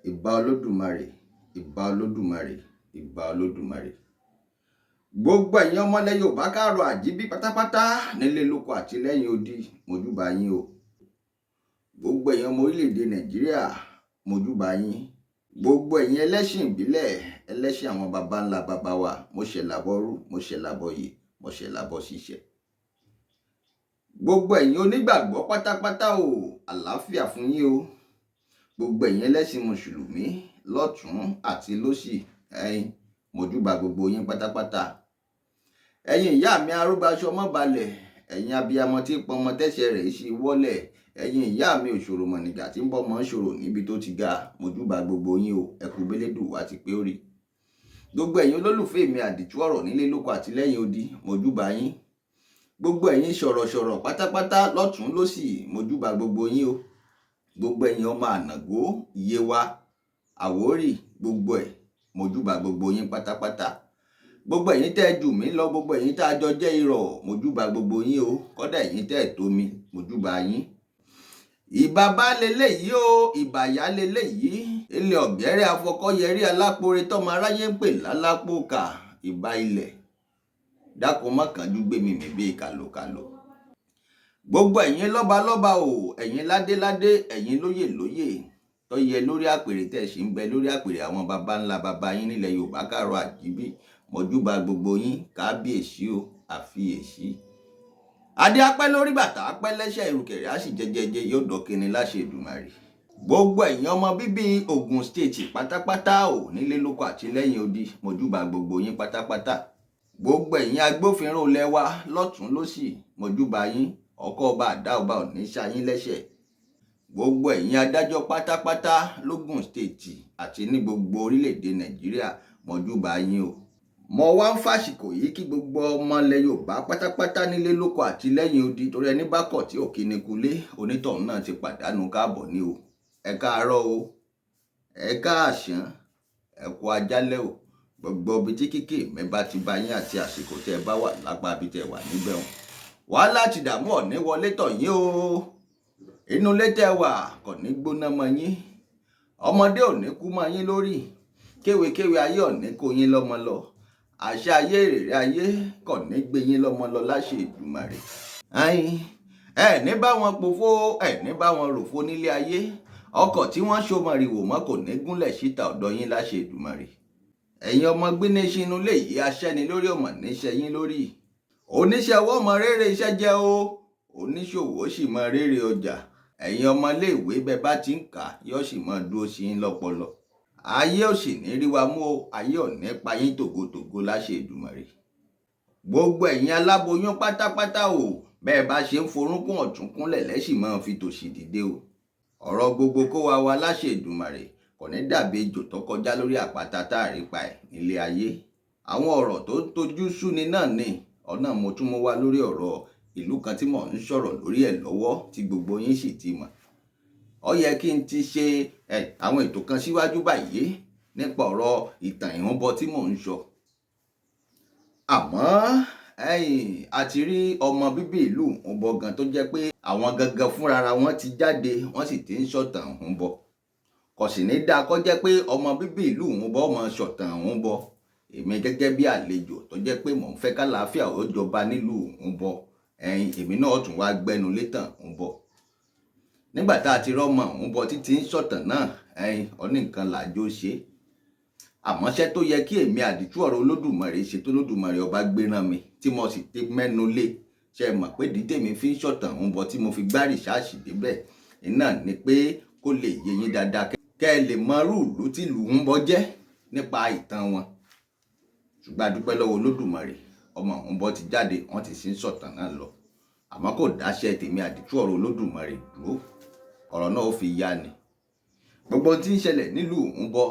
Ìbà Olódùmarè, ìbà Olódùmarè, ìbà Olódùmarè. Gbogbo ẹ̀yin ọmọlẹ̀ Yorùbá káàárọ̀ àjíbí pátápátá nílé lóko àti lẹ́yìn odi, mojúbà yín o. Gbogbo ẹ̀yin ọmọ orílẹ̀-èdè Nàìjíríà, mojúbà yín. Gbogbo ẹ̀yin ẹlẹ́sìn ìbílẹ̀, ẹlẹ́sìn àwọn baba ńlá baba wa, mo ṣẹ̀ làbọ̀rú, mo ṣẹ̀ làbọ̀yè, mo ṣẹ̀ làbọ̀ ṣiṣẹ́. Gbogbo ẹ̀yin onígbàgbọ́ pátápátá o, àlàáfíà fún yín o. Gbogbo ẹ̀yin ẹlẹ́sìn mùsùlùmí lọ́tùn àti lósì, ẹ̀yin mojúbà gbogbo yín pátápátá. Ẹ̀yin ìyá mi arúgbó aṣọ mọ́ balẹ̀, ẹ̀yin abiyamọ tí pọnmọ tẹ́sẹ̀ rẹ̀ sì wọ́lẹ̀, ẹ̀yin ìyá mi òṣòro mọ̀nìgà tí ń bọ́mọ ṣòro níbi tó ti ga, mojúbà gbogbo yín o, ẹ kú bélédù wá ti pé ó rí. Gbogbo ẹ̀yin olólùfẹ́ mi àdìtú ọ̀rọ̀ nílé lóko àti lẹ́yìn odi, mojúbà yín. Gbogbo ẹ̀yin sọ̀rọ̀sọ̀rọ̀ pátápátá lọ́tùn lósì, mojúbà gbogbo yín o. Gbogbo ẹ̀yin ọmọ Ànàgó, Yewa, Àwórì, gbogbo ẹ̀, mojúbà gbogbo yín pátápátá. Gbogbo ẹ̀yin tẹ́ ẹ jù mí lọ, gbogbo ẹ̀yin tá a jọ jẹ́ irọ̀, mojúbà gbogbo yín o. Kọ́dà ẹ̀yin tẹ́ ẹ tó mi, mojúbà yín. Ìbà baálé léyìí o, ìbà ìyálé léyìí, ilé ọ̀gẹ́rẹ́ afọkọ́yẹrí alápòore tọ́mọ aráyé ń pè lálápòkà, ìbà ilẹ̀. Dákun má kánjú gbé mi mì bíi kàlòkàlò. Gbogbo ẹ̀yin lọ́balọ́ba o, ẹ̀yin ládéládé, ẹ̀yin lóyè lóyè tó yẹ lórí àpèrè tẹ́ ẹ sì ń bẹ lórí àpèrè àwọn baba ńlá baba yín nílẹ̀ Yorùbá káàárọ̀ àjíbí, mojúbà gbogbo yín, kábíyèsí o, àfiyèsí. Adé apẹ́ lórí bàtà apẹ́ lẹ́sẹ̀, ìrùkẹ̀rẹ̀ á sì jẹjẹjẹ yóò dọ́kínni láṣẹ Èdùmàrè. Gbogbo ẹ̀yin ọmọ bíbí Ògùn State pátápátá o, nílé lóko àti lẹ́yìn odi, mojúbà gbogbo yín pátápátá. Gbogbo ẹ̀yin agbófinró lẹ́wà lọ́tùn lósì, mojúbà yín, ọkọ ọba àdá ọba ò ní ṣá yín lẹ́sẹ̀. Gbogbo ẹ̀yin adájọ́ pátápátá lógùn State àti ní gbogbo orílẹ̀-èdè Nàìjíríà, mojúbà yín o. Mo wá ń fàsìkò yìí kí gbogbo ọmọ ilẹ̀ Yorùbá pátápátá nílé lóko àti lẹ́yìn odi, torí ẹni bá kọ̀ tí ò kí ni kulé, onítọ̀hún náà ti pàdánù káàbọ̀ ní o. Ẹ káàárọ̀ o, ẹ káàsán, ẹ kú ajálẹ̀ o. Gbogbo ibi tí kíkì mi bá ti bá yín àti àsìkò tẹ́ ẹ bá wà lápá ibi tẹ́ ẹ wà níbẹ̀ o. Wàhálà ti dààmú ọ̀ní wọlé tọ̀ yín o. Inú ilé tẹ́ ẹ wà kò ní gbóná mọ́ yín. Ọmọdé ò ní kú mọ́ yín lórí. Kéwékéwé ayé ò ní kó yín lọ́mọ lọ. Àṣà ayé ìrèrè ayé kò ní gbé yín lọ́mọ lọ láṣẹ Èdùmàrè. Ẹ̀yin ẹ ní bá wọn pòfo, ẹ ní bá wọn ròfo nílé ayé. Ọkọ̀ tí wọ́n so mọ̀rìwò mọ́ kò ní gúnlẹ̀ síta ọ̀dọ̀ yín láṣẹ Èdùmàrè. Ẹ̀yin ọmọ gbénéṣinú lè yí aṣẹ́ni lórí ọmọ níṣẹ́ yín lórí. Oníṣẹ́ ọwọ́ mọ rere iṣẹ́ jẹ́ o, oníṣòwò sì mọ rere ọjà. Ẹ̀yin ọmọléèwé bẹ bá ti ń kà yóò sì mọ dúró sí yín lọ́pọlọ. Ayé ò sì ní rí wa mú o, ayé ò ní pa yín tògótògó láṣẹ Èdùmàrè. Gbogbo ẹ̀yin aláboyún pátápátá o, bẹ́ẹ̀ bá ṣe ń forúnkún ọ̀tún kúnlẹ̀ lẹ́sìn máa fi tòsì dìde o. Ọ̀rọ̀ gbogbo kó wa wa láṣẹ Èdùmàrè kò ní dàbí ejò tó kọjá lórí àpáta tá a rí pa ẹ̀ nílé ayé. Àwọn ọ̀rọ̀ tó ń tojú súni náà ni ọ̀nà mo tún mú wá lórí ọ̀rọ̀ ìlú kan tí mò ń sọ̀rọ̀ lórí ẹ̀ lọ́wọ́ tí gbogbo yín sì ti mọ̀. Ó yẹ kí n ti ṣe àwọn ètò kan síwájú báyìí nípa ọ̀rọ̀ ìtàn Ìhúnbọ tí mò ń sọ. Àmọ́ ẹ̀yìn a ti rí ọmọ bíbí ìlú Ìhúnbọ gan tó jẹ́ pé àwọn gangan fúnra wọn ti jáde, wọ́n sì ti ń sọ̀tàn Ìhúnbọ. Kò sì ní dáa kó jẹ́ pé ọmọ bíbí ìlú Ìhúnbọ mọ sọ̀tàn Ìhúnbọ. Èmi gẹ́gẹ́ bí àlejò tó jẹ́ pé mò ń fẹ́ kálàáfíà ó jọba nílùú Ìhúnbọ, ẹ̀yìn èmi náà tún wá gbẹnu létàn Ìhúnbọ. Nígbà tá a ti rọ́mọ Ìhúnbọ títí ń sọ̀tàn náà, ẹ̀yìn ọní nǹkan làjọ ṣe. Àmọ́ ṣẹ́ tó yẹ kí èmi àdìtú ọ̀rọ̀ Olódùmarè ṣe tó Olódùmarè ọba gbéran mi tí mo sì ti mẹ́nu lé, ṣe mọ̀ pé ìdí tèmi fi ń sọ̀tàn Ìhúnbọ tí mo fi gbá rìsáàsì débẹ̀ iná ni pé kó lè yé yín dáadáa kẹ́ ẹ lè mọ irú ìlú tí ìlú Ìhúnbọ jẹ́ nípa ìtàn wọn. Ṣùgbọ́n a dúpẹ́ lọ́wọ́ Olódùmarè, ọmọ Ìhúnbọ ti jáde, wọ́n ti sì ń sọ̀tàn náà lọ. Àmọ́ kò dáṣẹ́ tèmi àdìtú ọ̀rọ̀ Olódùmarè dúró, ọ̀rọ̀ náà ó fi yá ni. Gbogbo ohun tí ń ṣẹlẹ̀ nílùú Ìhúnbọ,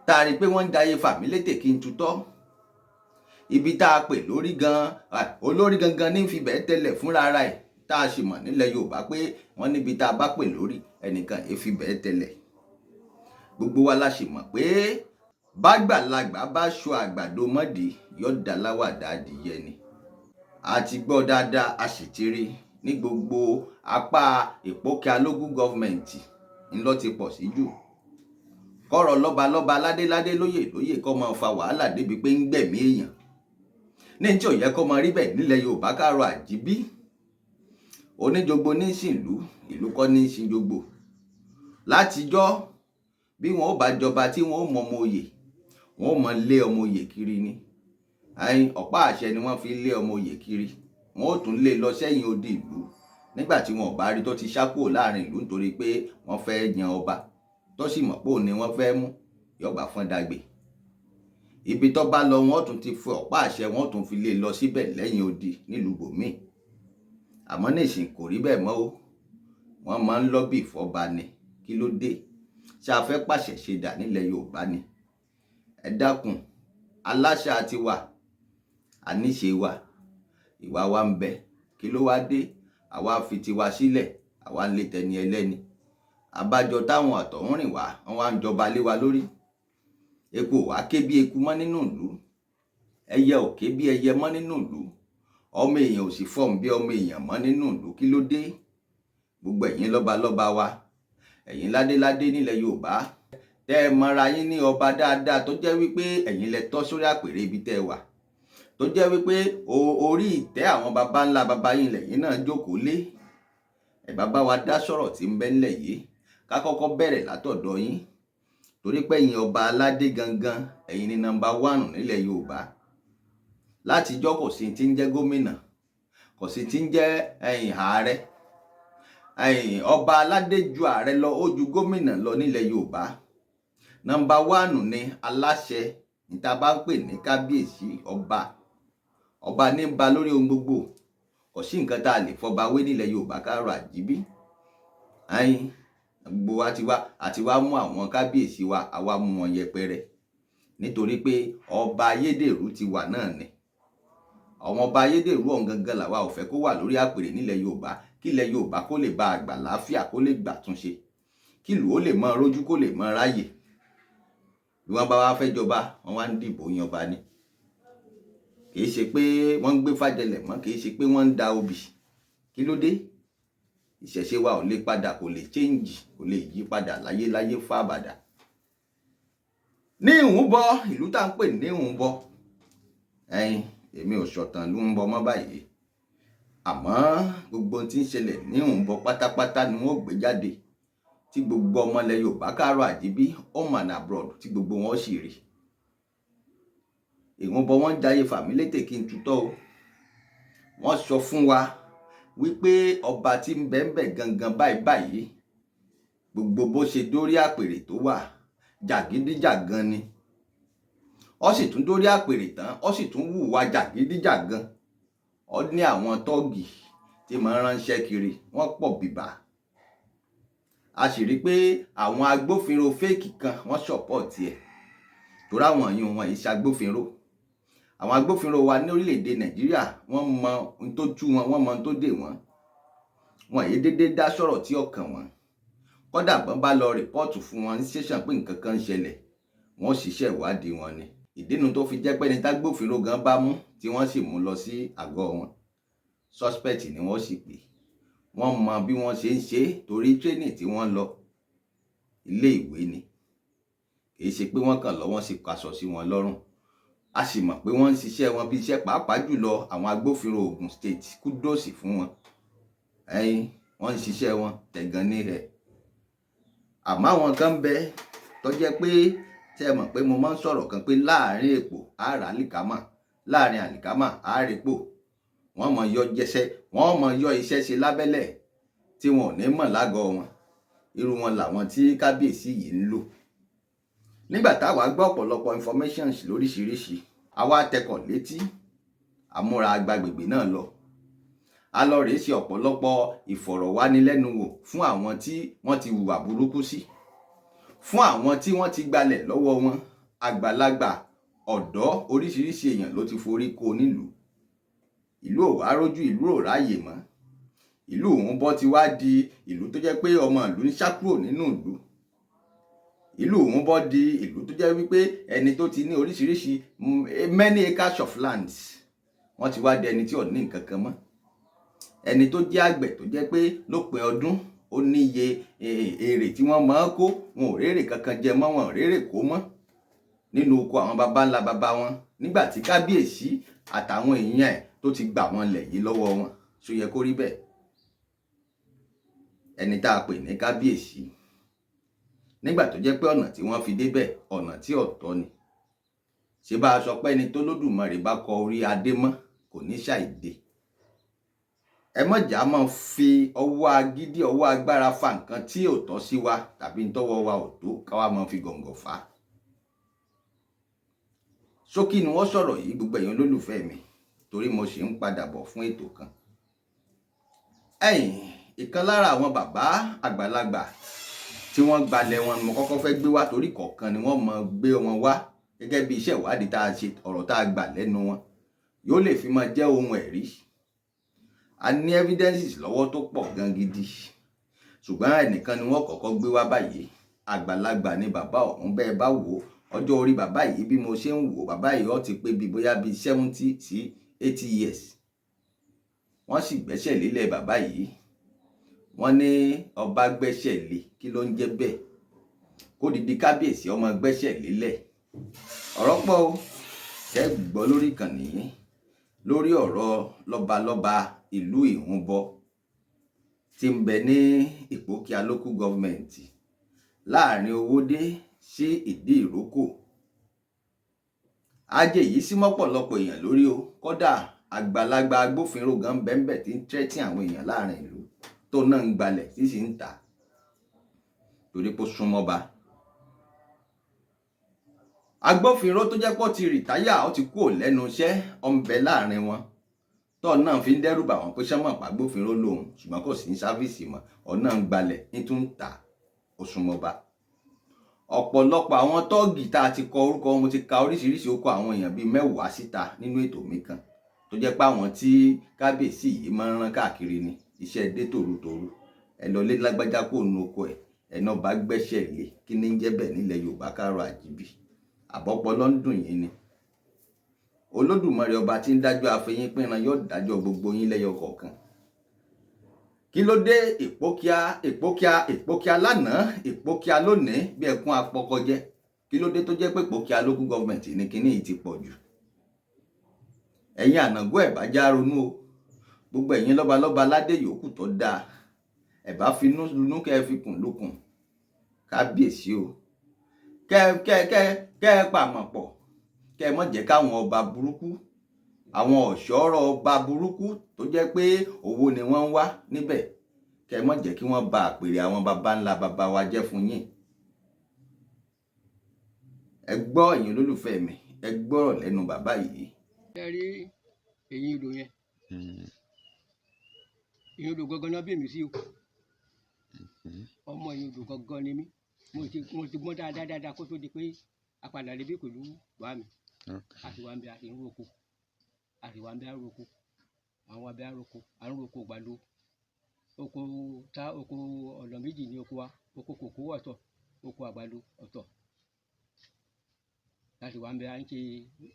tá a rí i pé wọ́n ń dayé fàmílétè kí n tutọ́. Ibi tá a pè lórí gan, olórí gangan ní fi bẹ́ẹ̀ tẹ́lẹ̀ fúnra ara ẹ̀, tá a sì mọ̀ nílẹ̀ Yorùbá pé wọ́n níbi tá a bá pè lórí ẹnìkan èé fi bẹ́ẹ̀ tẹ́lẹ̀. Gbogbo wa la sì mọ̀ pé bágbàlagbà bá ṣọ àgbàdo mọ́dì yóò dá láwàdà adìyẹ ni. A ti gbọ́ dáadáa, a sì ti rí ní gbogbo apá Ìpókíà local government ńlọ ti pọ̀ sí jù. Kọ́rọ̀ lọ́balọ́ba, ládéládé, lóyè lóyè kó máa fa wàhálà débi pé ń gbẹ̀mí èèyàn ní tí ò yẹ kó máa rí bẹ́ẹ̀ nílẹ̀ Yorùbá káàárọ̀ àjíbí. Oníjogbo ní sìnlú, ìlú kọ́ ní sìnjogbo. Látijọ́, bí wọn ò bá jọba, tí wọn ò mọ ọmọ oyè, wọn ò mọ lé ọmọ oyè kiri ni. Ẹyin ọ̀pá àṣẹ ni wọ́n fi lé ọmọ oyè kiri. Wọn ò tún lé lọ sẹ́yìn odi ìlú nígbà tí wọn ò bá rí tó ti sá kúrò láàrin ìlú, nítorí pé wọ́n fẹ́ yan ọba tó sì mọ̀ pé òun ni wọ́n fẹ́ mú yọgbà fún dàgbé. Ibi tó bá lọ, wọ́n tún ti fi ọ̀pá àṣẹ, wọ́n tún fi lé lọ síbẹ̀ lẹ́yìn odi nílùú bòmíì. Àmọ́ nísìn, kò rí bẹ́ẹ̀ mọ́ o. Wọ́n máa ń lobby fọ́ba ni. Kí ló dé? Ṣé a fẹ́ pàṣẹ ṣe dà nílẹ̀ Yorùbá ni? Ẹ dákun, aláṣà ti wà, àníṣe wa, ìwà wa ń bẹ. Kí ló wá dé àwa fi tiwa sílẹ̀, àwa ń lé tẹni ẹlẹ́ni? Àbájọ táwọn àtọ̀húnrìn wá, wọ́n wá ń jọba lé wa lórí. Eku ò wá ké bí eku mọ́ nínú ìlú, ẹyẹ ò ké bí ẹyẹ mọ́ nínú ìlú, ọmọ èèyàn ò sì fọ̀n bí ọmọ èèyàn mọ́ nínú ìlú. Kí ló dé? Gbogbo ẹ̀yin lọ́balọ́ba wa, ẹ̀yin ládéládé nílẹ̀ Yorùbá, tẹ́ ẹ mọra yín ní ọba dáadáa, tó jẹ́ wípé ẹ̀yin lẹ tọ́ sórí àpèrè ibi tẹ́ ẹ wà, tó jẹ́ wípé orí ìtẹ́ àwọn baba ńlá baba yín lẹ́yìn náà jókòó lé, ẹ bá bá wa dá sọ̀rọ̀ tí ń bẹ ńlẹ̀ yìí. Ká kọ́kọ́ bẹ̀rẹ̀ látọ̀dọ̀ yín, torí pé ẹ̀yin ọba aládé gangan, ẹ̀yin ní number one nílẹ̀ Yorùbá. Látijọ́, kò sí ti ń jẹ́ gómìnà, kò sí ti ń jẹ́ ẹ̀yìn ààrẹ. Ẹ̀yìn ọba aládé ju ààrẹ lọ, ó ju gómìnà lọ nílẹ̀ Yorùbá. Number one ni aláṣẹ níta bá ń pè ní kábíyèsí ọba. Ọba ní ba lórí ohun gbogbo. Kò sí nǹkan tá a lè fọba wé nílẹ̀ Yorùbá káàrọ̀ àjíbí. Ẹ̀yin gbogbo wa ti wá àti wá mú àwọn kábíyèsí wa, àwa mú wọn yẹpẹrẹ, nítorí pé ọba ayédèrú ti wà náà ni. Àwọn ọba ayédèrú ọ̀hún gangan làwa ò fẹ́ kó wà lórí àpèrè nílẹ̀ Yorùbá, kí ilẹ̀ Yorùbá kó lè bá àgbà láàfíà, kó lè gbà túnṣe, kí ìlú ó lè mọ rójú, kó lè mọ ráyè. Bí wọ́n bá wá fẹ́ jọba, wọ́n wá ń dìbò yan ọba ni. Kì í ṣe pé wọ́n ń gbé fàjẹlẹ̀ mọ́, kì í ṣe pé wọ́n ń da obì. Kí ló dé? Ìṣẹ̀ṣe wa ò lè padà, kò lè change, kò lè yí padà láyéláyé fábàdà. Ní Ìhúnbọ, ìlú tá à ń pè ní Ìhúnbọ, ẹyin èmi ò ṣọ̀tàn ló ń bọ mọ́ báyìí, àmọ́ gbogbo ohun tí ń ṣẹlẹ̀ ní Ìhúnbọ pátápátá ni wọ́n gbé jáde, tí gbogbo ọmọ ilẹ̀ Yorùbá káàárọ̀ àjíbí, home and abroad, tí gbogbo wọn sì rí. Ìhúnbọ, wọn ń jayé fàmílétè kí n tutọ́ o. Wọ́n sọ fún wa wípé ọba tí ń bẹ ń bẹ gangan báyìí báyìí, gbogbo bó ṣe dórí àpèrè tó wà, jàgídíjàgan ni. Ó sì tún dórí àpèrè tán, ó sì tún hùwà jàgídíjàgan. Ó ní àwọn tọ́ọ̀gì tí máa ń ránṣẹ́ kiri, wọ́n pọ̀ bìbà. A sì rí i pé àwọn agbófinró fake kan, wọ́n support ẹ̀, torí àwọn yìí, wọn yìí ṣagbófinró. Àwọn agbófinró wa ní orílẹ̀-èdè Nàìjíríà, wọ́n mọ ohun tó tú wọn, wọ́n mọ ohun tó dè wọ́n. Wọn yìí déédéé dá sọ̀rọ̀ tí ọkàn wọn. Kódà bọ́n bá lọ report fún wọn ní station pé nǹkan kan ń ṣẹlẹ̀, wọ́n ṣiṣẹ́ ìwádìí wọn ni. Ìdínú tó fi jẹ́ pé ní tágbófinró gan bá mú, tí wọ́n sì mú lọ sí àgọ́ wọn, suspect ni wọ́n sì pè. Wọ́n mọ bí wọ́n ṣe ń ṣe, torí training tí wọ́n lọ, ilé ìwé ni. Kì í ṣe pé wọ́n kàn lọ, wọ́n sì kaṣọ sí wọn lọ́rùn. A sì mọ̀ pé wọ́n ń ṣiṣẹ́ wọn bí iṣẹ́, pàápàá jùlọ àwọn agbófinró Ogun State. Kudos fún wọn. Ẹyin wọ́n ń ṣiṣẹ́ wọn tẹ̀gàn ní rẹ̀. Àmọ́ àwọn kan ń bẹ tó jẹ́ pé, tẹ́ ẹ mọ̀ pé mo máa ń sọ̀rọ̀ kan pé láàrin èpò àárà àlìkámà, láàrin àlìkámà àárẹ̀pò, wọ́n mọ̀ yọ jẹsẹ́, wọ́n mọ̀ yọ iṣẹ́ ṣe lábẹ́lẹ̀ tí wọn ò ní mọ̀ lágọ̀ọ́ wọn. Irú wọn làwọn tí kábíyèsí yìí ń lò. Nígbà táwa gbọ́ ọ̀pọ̀lọpọ̀ informations lóríṣiríṣi, àwa tẹkọ̀ létí, àmúra agbègbè náà lọ. A lọ rèé ṣe ọ̀pọ̀lọpọ̀ ìfọ̀rọ̀wánilẹ́nuwò fún àwọn tí wọ́n ti hùwà burúkú sí, fún àwọn tí wọ́n ti gbalẹ̀ lọ́wọ́ wọn. Àgbàlagbà, ọ̀dọ́, oríṣiríṣi èèyàn ló ti forí kó nílùú. Ìlú ò wá rójú, ìlú ò ráàyè mọ́. Ìlú òun bọ́ ti wá di ìlú tó jẹ́ pé ọmọ ìlú ń sá kúrò nínú ìlú. Ìlú òun bọ́ di ìlú tó jẹ́ wípé ẹni tó ti ní oríṣiríṣi many acres of lands, wọ́n ti wá di ẹni tí ò ní nǹkan kan mọ́. Ẹni tó jẹ́ àgbẹ̀, tó jẹ́ pé lópin ọdún Ó níye èrè tí wọ́n máa ń kó. Wọn ò rérè kankan jẹ mọ́, wọn ò rérè kó mọ́ nínú oko àwọn baba ńlá baba wọn, nígbà tí kábíyèsí àtàwọn èèyàn ẹ̀ tó ti gbà wọ́n lẹ̀ yìí lọ́wọ́ wọn. Ṣó yẹ kó rí bẹ́ẹ̀? Ẹni tá a pè ní kábíyèsí, nígbà tó jẹ́ pé ọ̀nà tí wọ́n fi débẹ̀, ọ̀nà tí ọ̀tọ̀ ni. Ṣé bá a sọ pé ẹni tó lódùmarè bá kọ orí adé mọ́ kò ní ṣàìdè? Ẹ mọ̀jà máa fi ọwọ́ agídí, ọwọ́ agbára fa nǹkan tí ò tọ́ sí wa tàbí tọ́wọ́ wa ò tó, káwa máa fi gọ̀ǹgọ̀ fà á. Ṣókí ni wọ́n sọ̀rọ̀ yìí, gbogbo ẹ̀yin olólùfẹ́ mi, torí mo sì ń padà bọ̀ fún ètò kan. Ẹ̀yìn ìkan lára àwọn bàbá àgbàlagbà tí wọ́n gbalẹ̀ wọn ni mo kọ́kọ́ fẹ́ gbé wá, torí kọ̀ọ̀kan ni wọ́n mọ gbé wọn wá gẹ́gẹ́ bí iṣẹ́ ìwádìí tá a ṣe. Ọ̀rọ̀ tá a gbà lẹ́nu wọn yóò lè fi máa jẹ́ ohun ẹ̀rí. A ní evidences lọ́wọ́ tó pọ̀ gan gidi, ṣùgbọ́n ẹnìkan ni wọ́n kọ́kọ́ gbé wá báyìí. Àgbàlagbà ni bàbá ọ̀hún. Bẹ́ẹ̀ bá wò ó, ọjọ́ orí bàbá yìí, bí mo ṣe ń wò bàbá yìí, ó ti pé bí bóyá bíi 70 sí 80 years. Wọ́n sì gbẹ́sẹ̀ lélẹ̀ bàbá yìí. Wọ́n ní ọba gbẹ́sẹ̀ lé. Kí ló ń jẹ́ bẹ́ẹ̀? Kó didi kábíyèsí ọmọ gbẹ́sẹ̀ lélẹ̀. Ọ̀rọ̀ pọ̀ o kẹ́ gbọ́ lórí ìkànnì yìí, lórí ọ̀rọ̀ lọ́balọ́ba ìlú Ìhúnbọ tí ń bẹ ní Ìpókíà Local Government, láàrin Owódé sí Ìdí Ìrókò. Ajé yìí sí mọ́pọ̀lọpọ̀ èèyàn lórí o. Kódà àgbàlagbà agbófinró gan bẹ́ńbẹ̀ tí ń tẹ́tí àwọn èèyàn láàrin ìlú, tó náà ń gbalẹ̀ tí sì ń tà torí pé ó súnmọ́ba. Agbófinró tó jẹ́ pé ó ti retire, ó ti kúrò lẹ́nu iṣẹ́, ó ń bẹ láàrin wọn, tó náà fi ń dẹ́rù bà wọ́n pé sẹ́mọ̀ pàgbófinró lòun, ṣùgbọ́n kò sí ní service mọ́. Ọ̀ náà ń gbalẹ̀ ní tún ń tà, ó súnmọ́ba. Ọ̀pọ̀lọpọ̀ àwọn tọ́ọ̀gì tá a ti kọ orúkọ wọn, mo ti ka oríṣiríṣi orúkọ àwọn èèyàn bíi 10 síta nínú ètò mi kan, tó jẹ́ pé àwọn tí kábíyèsí yìí máa ń rán káàkiri ni iṣẹ́ dé tòrutòru. Ẹ lọ lé lágbájá kó nu oko ẹ̀. Ẹ̀nà bá gbẹ́sẹ̀ lé, kí ní ń jẹ́ bẹ́ẹ̀ nílẹ̀ Yorùbá káàrọ̀ àjíbí? Àbọ̀pọ̀ ló ń dùn yín ni. Olódùmarè ọba tí ń dájọ́ afẹyín pínran yóò dájọ́ gbogbo yín lẹ́yọ kọ̀ọ̀kan. Kí ló dé? Ìpókíà, Ìpókíà, Ìpókíà lánàá, Ìpókíà lónìí, bí ẹkún apọkọjẹ. Kí ló dé tó jẹ́ pé Ìpókíà Local Government ní kinní yìí ti pọ̀ jù? Ẹ̀yin ànàgó, ẹ̀ bá já ronú o. Gbogbo ẹ̀yin lọ́balọ́ba aládé yòókù tó dáa, ẹ̀ bá finú lunú, kẹ́ ẹ fi kùn lukùn kábíyèsí o, kẹ́ kẹ́ kẹ́ kẹ́ ẹ pàmọ̀ pọ̀, kẹ́ ẹ má jẹ́ káwọn ọba burúkú, àwọn ọ̀ṣọ́rọ̀ ọba burúkú tó jẹ́ pé owó ni wọ́n ń wá níbẹ̀, kẹ́ ẹ má jẹ́ kí wọ́n ba àpèrè àwọn baba ńlá baba wa jẹ́ fún yín. Ẹ gbọ́, ẹ̀yin olólùfẹ́ mi, ẹ gbọ́rọ̀ lẹ́nu bàbá yìí. Ẹ rí ẹ̀yìn odò yẹn, ẹ̀yìn odò gangan náà bí mi sí o. Ọmọ ẹ̀yìn odò gangan ni mí. Mo ti gbọ́n dáadáa dáadáa kó tó di pé a padà débi pẹ̀lú bàbá mi. A sì wà ń bẹ, a sì ń roko, a sì wà ń bẹ, à ń roko, àwọn abẹ́ à ń roko, à ń roko àgbàdo, oko ta oko. Ọ̀nà méjì ní oko wa: oko kòkó ọ̀tọ̀, oko àgbàdo ọ̀tọ̀. A sì wà ń bẹ, à ń ṣe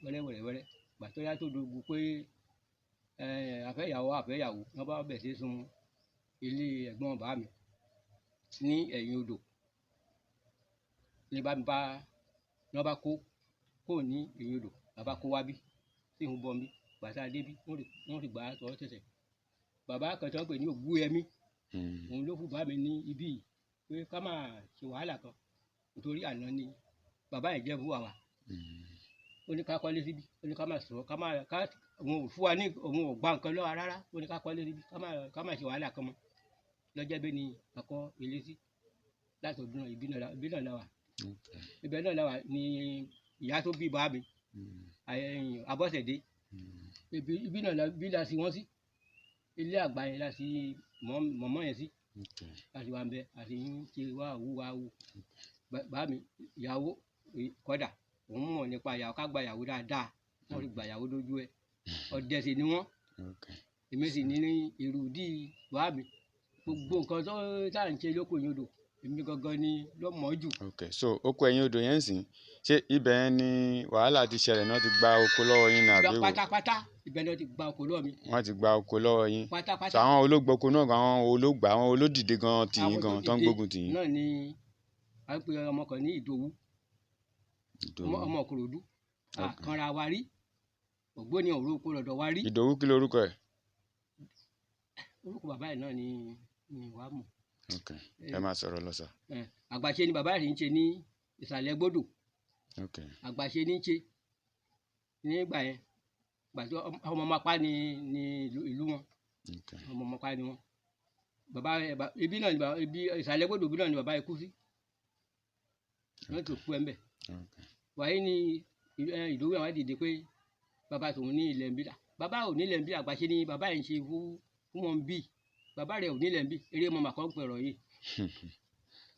wẹ́rẹ́ wẹ́rẹ́ wẹ́rẹ́. Gbà tó yá, tó dogun pé àfẹ́yàwó àfẹ́yàwó, wọ́n bá bẹ̀ sí sun ilé ẹ̀gbọ́n bàbá mi ní ẹ̀yìn odò ní bá mi bá ní wọ́n bá kó kó ní ẹ̀yìn odò. Bàbá kó wá bí sí ìhun bọ́ mi. Gbàtà débí, wọ́n sì gbà á tọ́ tẹ̀sẹ̀. Bàbá kan tó ń pè ní Ògúnyẹmí, òun ló fún bàbá mi ní ibí yìí pé ká máa ṣe wàhálà kan, nítorí àná ni bàbá yẹn jẹ́ fún wa. Ó ní ká kọ́lé síbí, ó ní ká máa sọ̀rọ̀, ká máa ká òun ò fún wa ní, òun ò gba nǹkan lọ́wọ́ rárá. Ó ní ká kọ́lé síbí, ká máa ṣe wàhálà kan mọ́. Lọ́jọ́ bí ni a kọ́ ilé sí láti ọdún náà. Ibi náà la wà, ibẹ̀ náà la wà ní ìyá tó bí bàbá mi, Abọ́sẹ̀dé. Ibi náà la bí la sí wọ́n sí. Ilé àgbà yẹn la sí mọ̀mọ́ yẹn sí. Láti wà ń bẹ, àti ń ṣe wá wú wá wú. Bàbá mi ìyàwó kọ́dà òun mọ̀ nípa ìyàwó, ká gba ìyàwó dáadáa. Wọ́n sì gba ìyàwó lójú ẹ̀. Ọdẹ sì ni wọ́n. Èmi sì ní èròdì bàbá mi. Gbogbo nǹkan tó tá à ń ṣe lóko yín odò, èmi gangan ni ló mọ̀ jù. Ok, so oko ẹ̀yìn odò yẹn ń sìn, ṣé ibẹ̀ yẹn ni wàhálà ti ṣẹlẹ̀ náà, ti gba oko lọ́wọ́ yín ní àbí èwo? Pátápátá, Ibẹ̀ ni wọ́n ti gba oko lọ́wọ́ mi. Wọ́n ti gba oko lọ́wọ́ yín. Pátápátá. So àwọn olóògboko náà gan, àwọn olóògbà, àwọn olódìde gan tì yín Àwọn tó gan tó ń dìde gbógun tì yín. náà ni à ń pe ọmọ kan ní Ìdòwú. Ìdòwú. Ọmọ Ìkòròdú. Àkànra wa rí, ògbóni òru oko lọ́dọ̀ wa rí. Ìdòwú kí lorúkọ ẹ̀? Orúkọ bàbá ẹ̀ náà ni wàá mọ̀. Ok, ẹ máa sọ̀rọ̀ lọ sà. Àgbàṣe ni bàbá rẹ̀ ń ṣe ní ìsàlẹ̀ gbódò. Ok. Àgbàṣe ní í ṣe nígbà yẹn. Gbàtí ọmọ Mapá ni ìlú wọn. Ok. Ọmọ Mapá ni wọn. Bàbá rẹ̀ ibi náà ni bàbá, ibi ìsàlẹ̀ gbódò ibi náà ni bàbá yẹn kú sí. Wọ́n ti kú ẹ̀ ń bẹ̀. Ok. Wàyí ni Ìdòwú àwọn dìde pé bàbá tòun ní ilẹ̀ ń bí la. Bàbá ò ní ilẹ̀ ń bí, àgbàṣe ni bàbá yẹn ń ṣe fún wọn bí. Bàbá rẹ̀ ò ní ilẹ̀ ń bí, eré ọmọ màkà ń pẹ̀rọ̀ yìí.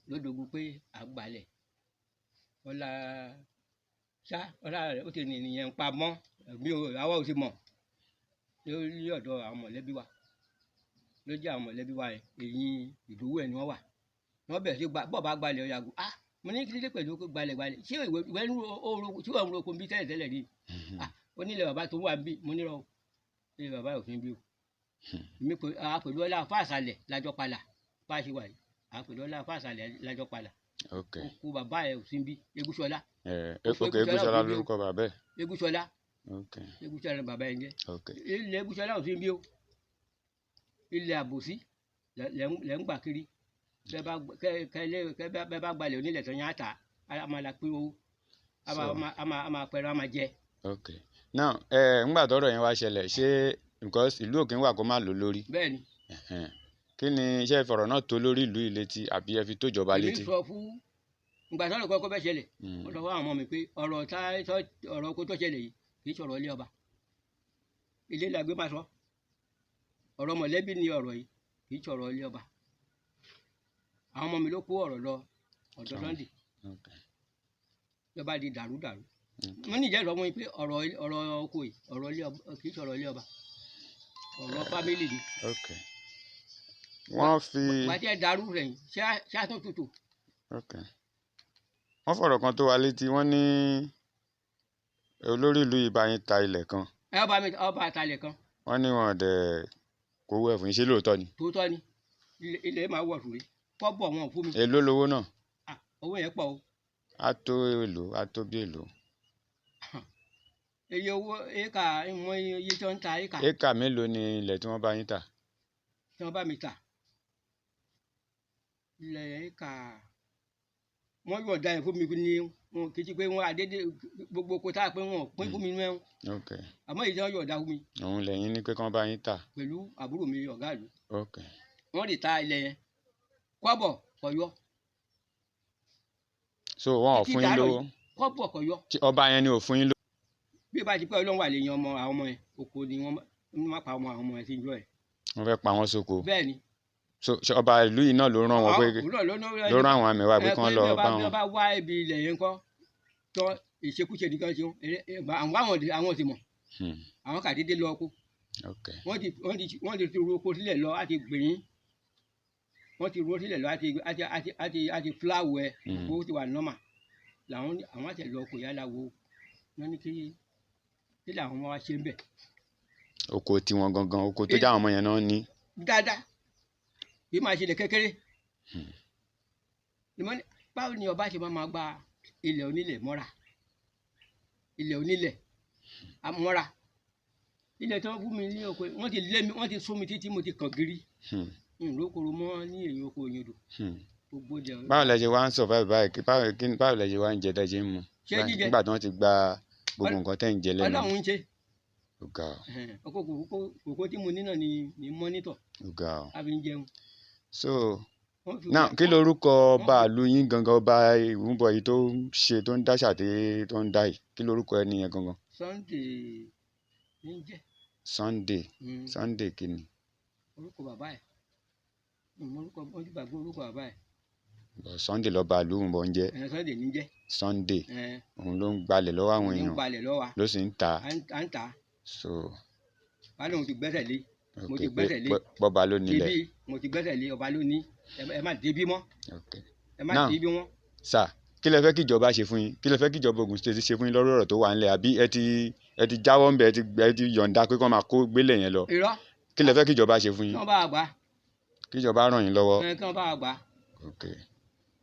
Lódogun pé àgbàlẹ̀. Ọlá ṣá, ọlá rẹ̀ ó ti rìn ìyẹn pa mọ́, ẹ̀mí ò, àwa ò sì mọ̀. Lórí ọ̀dọ̀ àwọn mọ̀lẹ́bí wa. Ló jẹ́ àwọn mọ̀lẹ́bí wa yẹn, èyí Ìdòwú ẹ̀ ni wọ́n wà. Wọ́n bẹ̀rẹ̀ sí gba, bọ́ọ̀ bá gbalẹ̀ ọ̀yàgò. Ah, mo ní kí ló dé pẹ̀lú gbalẹ̀ gbalẹ̀. Ṣé ìwé, ìwé ń ro, ó ro, ṣé ìwé ń ro oko ń bí tẹ́lẹ̀ tẹ́lẹ̀ rí? Ah, ó ní ilẹ̀ bàbá tó wà ń bí, mo ní rọ o. Ilẹ̀ bàbá ò fi ń bí o. Èmi kò, a pẹ̀lú ọlá fáàsàlẹ̀ lájọ palà. Bá a ṣe wà yìí, a pẹ̀lú ọlá fáàsàlẹ̀ lájọ palà. Ok. Oko bàbá ẹ̀ ò sí ń bí, Egúsọlá. Oko Ok, Egúsọlá ò Egúsọlá sí ń bí o. lórúkọ bàbá ẹ̀. Egúsọlá. Ok. Egúsọlá ni bàbá ẹ̀ ń jẹ́. Ok. Ilẹ̀ Egúsọlá ò sí ń bí o. Ilẹ̀ àbòsí lẹ̀ ń gbà kiri. Bẹ́ẹ̀ bá gba, kẹ́, kẹ́ lé, kẹ́ bá, bẹ́ẹ̀ bá gbalẹ̀ onílẹ̀ tán yẹn á tà á, a máa la pín owó. A máa, So. a máa pẹran, a máa jẹ. Ok. Now, ńgbà tọ́rọ̀ yẹn wá ṣẹlẹ̀, ṣé because ìlú òkè ń wà kó má lò lórí? Bẹ́ẹ̀ni. Ẹ̀hẹn. Kí ni iṣẹ́ ìfọ̀rọ̀ náà tó lórí ìlú yìí létí àbí ẹ fi tó ìjọba Èmi létí? sọ fún ìgbà tọ́rọ̀ kọ́kọ́ bẹ́ ṣẹlẹ̀, mo sọ fún àwọn ọmọ mi pé ọ̀rọ̀ tá, tọ́, ọ̀rọ̀ oko tó ṣẹlẹ̀ yìí kì í ṣọ̀rọ̀ ilé ọba. Ilé la gbé máa sọ. Ọ̀rọ̀ mọ̀lẹ́bí ni ọ̀rọ̀ yìí kì í ṣọ̀rọ̀ ilé ọba. Àwọn ọmọ mi ló kó ọ̀rọ̀ lọ ọ̀dọ̀ Sunday. Ok. Ló bá di dàrúdàrú. Ok. Mo ní ìjẹ́rìí ọmọ yìí pé ọ̀rọ̀ oko yìí, ọ̀rọ̀ ilé ọba, kì í ṣọ̀rọ̀ ilé ọba. Ọ̀rọ̀ fámílì ni. Ok. Wọ́n fi. Ìgbà tí ẹ dàrú rẹ̀ yìí, ṣé á tún tutù? Ok. Wọ́n fọ̀rọ̀ kan tó wa létí, wọ́n ní olórí ìlú yìí bá yín ta ilẹ̀ kan. Ẹ ọba mi, ọba ta ilẹ̀ kan. Wọ́n ní wọn dẹ̀ kówó ẹ̀ fún yín, ṣé lóòótọ́ ni? Tòótọ́ ni. Ilẹ̀ máa wọ̀ sùúrù. Kọ́bọ̀ wọn ò fún mi. Èló lowó náà? Ah, owó yẹn pọ̀ o. Á tó èló, á tó bí èló. Iye owó éka, ìmọ̀ iye tí wọ́n ń ta éka. Éka mélòó ni ilẹ̀ tí wọ́n bá yín tà? Tí wọ́n bá mi tà. Ilẹ̀ éka. Wọ́n yọ̀ǹda ẹ̀ fún mi ní wọn kì í ṣe pé wọ́n àdédé gbogbo oko tá a pé wọn ò pín fún mi nínú ẹ̀wọ̀n. Ok. Àmọ́ èyí tí wọ́n yọ̀ǹda fún mi. Òun lẹ̀yin ní pé kí wọ́n bá yín tà. Pẹ̀lú àbúrò mi ọ̀gá ìlú. Ok. Wọ́n lè ta ilẹ̀ yẹn. Kọ́bọ̀ kò yọ. So wọn ò Títí fún yín dàárọ̀ lówó. yìí, kọ́bọ̀ kò yọ. Tí ọba yẹn ni ò fún yín lówó. Bí ìbá ti pẹ́ Ọlọ́run wà lè yan ọmọ àwọn ọmọ yẹn, oko ni wọ́n má pa ọmọ àwọn ọmọ yẹn sí ìjọ yẹn. Wọ́n fẹ́ pa wọ́n sóko. Bẹ́ẹ̀ni. So ṣé ọba ìlú yìí náà ló rán wọn pé Òun náà ló ló rán àwọn àmì wa pé kí wọ́n lọ bá bí wọn. wọ́n bá wá ibi ilẹ̀ yẹn kọ́, tọ́ ìṣekúṣe nìkan ṣe wọ́n. Àwọn ti mọ̀. Àwọn kà dédé lọ oko. Ok. Wọ́n ti ro oko sílẹ̀ lọ, á ti gbìn. Wọ́n ti ro sílẹ̀ lọ, á ti fúláwù ẹ̀. Owó ti wà nọ́mà. Làwọn, àwọn àti ẹ̀ lọ oko yálà wo. Wọ́n ní kí làwọn ọmọ wa ṣe ń bẹ̀. Oko tiwọn gangan, oko tó já àwọn ọmọ yẹn náà ní. Dáadáa. Bí màá ṣe lè kékeré. Ìmọ̀ ní, báwo ni ọba ṣe máa ma gba ilẹ̀ onílẹ̀ mọ́ra? Ilẹ̀ onílẹ̀ mọ́ra. Ilẹ̀ tí wọ́n fún mi ní oko, wọ́n ti lé mi, wọ́n ti sún mi títí mo ti kàn gírí. N ò kóró mọ́ ní èyí oko òyìnbó. Gbogbo jẹ. Báwo lẹ ṣe wá ń survive báyìí? Báwo lẹ ṣe wá ń jẹ tẹ́ ṣe ń mu? Ṣé Báyìí, jíjẹ? nígbà tí wọ́n ti gba gbogbo nǹkan tẹ́ ń jẹ lẹ́nu. Ọlọ́run ń ṣe. Ó ga o. Ọkọ̀ kòkó tí mo ní náà ni mọ́nítọ̀. Ó ga o. A fi ń jẹun. So, Wọ́n fi now, wọ́n kí lorúkọ ọba wọ́n ìlú yín gangan, ọba Ìwúbọ̀ yìí tó ń ṣe, tó ń dáṣà tí tó ń dá yìí? Kí lorúkọ ẹni yẹn gangan? Sunday ní jẹ́. Sunday. Sunday kí ni? Orúkọ bàbá ẹ̀. Orúkọ, wọ́n ti gbàgbé orúkọ bàbá ẹ̀. But Sunday lọ́ba ìlú Ìwúbọ̀ ń jẹ́. Sunday ní jẹ́. Sunday. Òun ló ń gbalẹ̀ lọ́wọ́ àwọn Òun ló ń èèyàn. gbalẹ̀ lọ́wọ́ wa. Ló sì ń tà. À ń tà. So. Wàá lóun ti gbẹ́sẹ̀ lé. Mo Ok, ti gbẹ́sẹ̀ lé. bọ́ba ló nílẹ̀. Débí, mo ti gbẹ́sẹ̀ lé, ọba ló ní. Ẹ má débí mọ́. Ok. Ẹ má Now, débí wọn. Sir, Kí lẹ fẹ́ kí ìjọba ṣe fún yín? Kí lẹ fẹ́ kí ìjọba Ògùn State ṣe fún yín lórí ọ̀rọ̀ tó wà ńlẹ̀? Àbí ẹ ti jáwọ́ ńbẹ̀, ẹ ti yọ̀ǹda pé kí wọ́n máa kó gbélé yẹn lọ? Irọ́. Kí lẹ fẹ́ kí ìjọba ṣe fún Kí yín? wọ́n bá wa gbà. Kí ìjọba ràn yín lọ́wọ́. Ẹ, kí wọ́n bá wa gbà. Ok,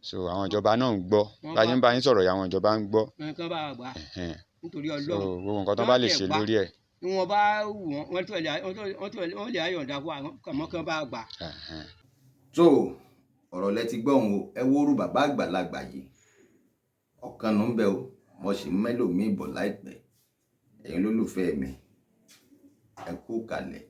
so àwọn ìjọba náà ń gbọ́. Wọ́n Bá a ṣe ń bá yín sọ̀rọ̀ yìí, àwọn ìjọba ń gbọ́. Ẹ, kí wọ́n bá wa gbà. Nítorí So Ọlọ́run. gbogbo nǹkan tó bá lè Wọ́n ṣe tẹ̀ gbà. lórí ẹ̀. Bí wọ́n bá wù wọ́n, wọ́n lè ayọ̀ǹda fún wa, àmọ́ kí wọ́n bá wa gbà. Tó ọ̀rọ̀ lẹ ti gbọ́ òun o. Ẹ wóoru bàbá àgbàlagbà yìí, ọ̀kan nù ń bẹ o. Mo sì ń mẹ́lòmíì bọ̀ láìpẹ́. Ẹ̀yin olólùfẹ́ mi, ẹ kú kalẹ̀.